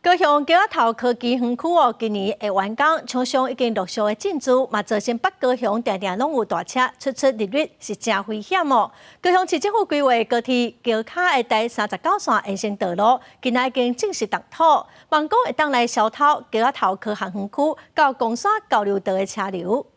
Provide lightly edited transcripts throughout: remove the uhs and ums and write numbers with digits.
高雄橋仔頭科技園區哦，今年會完工，廠商已經陸續的進駐，嘛造成北高雄定定攏有大車出出入入，是誠危險哦。高雄市政府規劃高鐵橋跤的台三十九線延伸道路，今仔已經正式動土，望講會當來消透橋仔頭科學園區到岡山交流道的車流。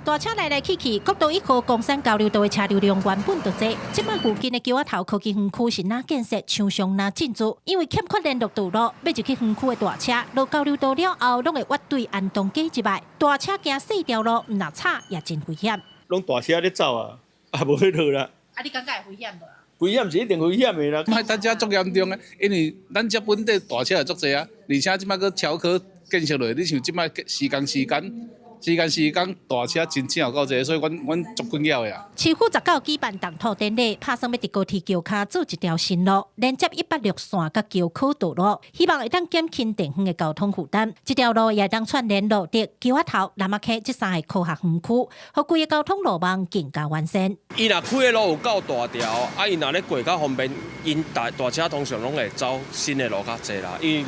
大車來來去去，國道一號岡山交流道的車流量原本就濟，這擺附近的橋仔頭科技園區是若建設，廠商若進駐，因為欠缺聯絡道路，欲入去園區的大車落交流道了後，攏會越對安東街入來，大車行細條路，毋若吵也真危險。攏大車咧走啊，啊無咧落啦。啊，你感覺會危險無？危險是一定危險的啦。莫等遮足嚴重的，因為咱遮本地大車也足濟啊，而且這擺閣橋科建設落，你像這擺時間時間。時間時間大車真正有夠濟，所以阮阮足困擾的啊。市府十九舉辦動土典禮，拍算欲佇高鐵橋跤做一條新路，連接一八六線佮橋科道路，希望會當減輕地方的交通負擔。這條路也會當串聯蘆竹、橋仔頭、楠仔溪這三个科學園區，予規个交通路網更加完善。伊若開的路有夠大條，啊，伊若咧過較方便，𪜶大大車通常攏會走新的路較濟啦。因為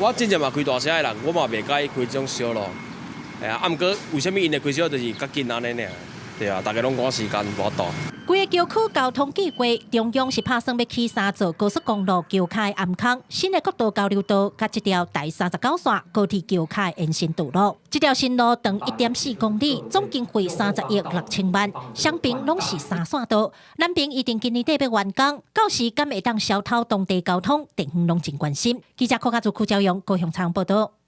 我真正嘛開大車的人，我嘛袂佮意開這種小路。係啊，啊毋過為啥物𪜶會開小，就是較緊按呢爾，對啊，大家攏趕時間，無法度。規个橋區交通計劃，中央是拍算欲起三座高速公路橋跤的頷孔，新的國道交流道，佮這條台三十九線高鐵橋跤的延伸道路。這條新路長1.4公里，總經費30億6千萬，雙邊攏是三線道。南邊預定今年底欲完工，到時敢會當消透當地交通，地方攏真關心。記者柯家祖、柯昭陽高雄採訪報道。